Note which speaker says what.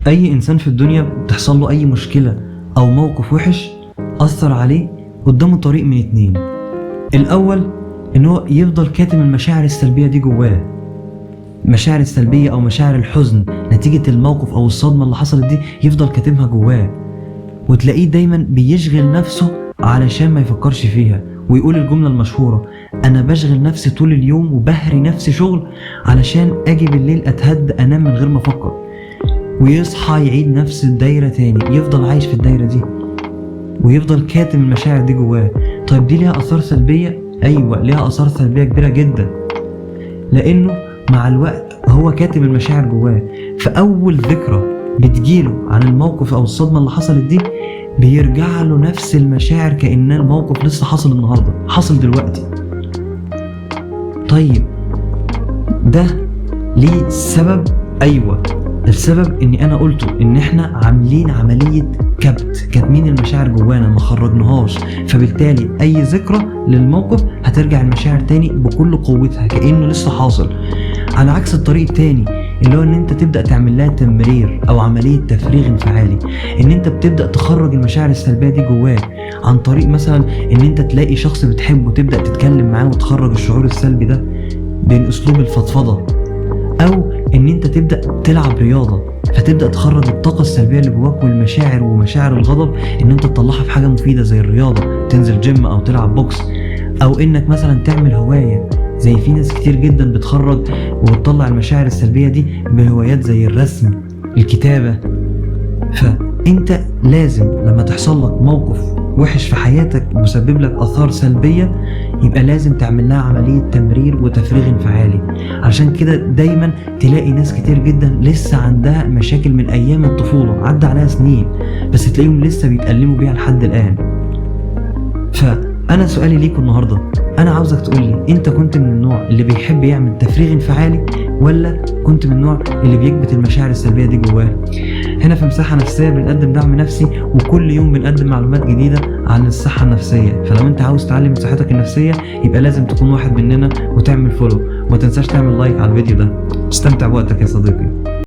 Speaker 1: اي انسان في الدنيا بتحصل له اي مشكلة او موقف وحش اثر عليه، قدامه طريق من اتنين. الاول ان هو يفضل كاتم المشاعر السلبية دي جواه، المشاعر السلبية او مشاعر الحزن نتيجة الموقف او الصدمة اللي حصلت دي، يفضل كاتمها جواه، وتلاقيه دايما بيشغل نفسه علشان ما يفكرش فيها، ويقول الجملة المشهورة: انا بشغل نفسي طول اليوم وبهري نفسي شغل علشان اجي بالليل اتهد انام من غير ما افكر. ويصحى يعيد نفس الدايرة تاني، يفضل عايش في الدايرة دي ويفضل كاتم المشاعر دي جواه. طيب دي ليها آثار سلبية؟ أيوة ليها آثار سلبية كبيرة جدا، لأنه مع الوقت هو كاتم المشاعر جواه، فأول ذكرى بتجيله عن الموقف أو الصدمة اللي حصلت دي بيرجع له نفس المشاعر كأن الموقف لسه حصل النهاردة، حصل دلوقتي. طيب ده ليه سبب؟ أيوة السبب اني انا قلته، ان احنا عاملين عملية كبت، كاتمين المشاعر جوانا ما خرجناهاش، فبالتالي اي ذكرى للموقف هترجع المشاعر تاني بكل قوتها كأنه لسه حاصل. على عكس الطريق التاني اللي هو ان انت تبدأ تعمل لها تمرير او عملية تفريغ انفعالي، ان انت بتبدأ تخرج المشاعر السلبية دي جواك عن طريق مثلا ان انت تلاقي شخص بتحبه تبدأ تتكلم معاه وتخرج الشعور السلبي ده بين اسلوب الفضفضة، او ان انت تبدأ تلعب رياضة فتبدأ تخرج الطاقة السلبية اللي جواك والمشاعر ومشاعر الغضب، ان انت تطلعها في حاجة مفيدة زي الرياضة، تنزل جيم او تلعب بوكس، او انك مثلا تعمل هواية. زي في ناس كتير جدا بتخرج وبتطلع المشاعر السلبية دي بهوايات زي الرسم، الكتابة. فانت لازم لما تحصل لك موقف وحش في حياتك مسبب لك آثار سلبية يبقى لازم تعمل لها عملية تمرير وتفريغ انفعالي. عشان كده دايما تلاقي ناس كتير جدا لسه عندها مشاكل من أيام الطفولة، عدى عليها سنين، بس تلاقيهم لسه بيتألموا بيها لحد الآن. فأنا سؤالي ليكم النهاردة، أنا عاوزك تقولي أنت كنت من النوع اللي بيحب يعمل تفريغ انفعالي، ولا كنت من النوع اللي بيكبت المشاعر السلبية دي جواه؟ هنا في مساحة نفسية بنقدم دعم نفسي، وكل يوم بنقدم معلومات جديدة عن الصحة النفسية. فلو انت عاوز تعلم من صحتك النفسية يبقى لازم تكون واحد مننا وتعمل follow، وما تنساش تعمل like على الفيديو ده. استمتع بوقتك يا صديقي.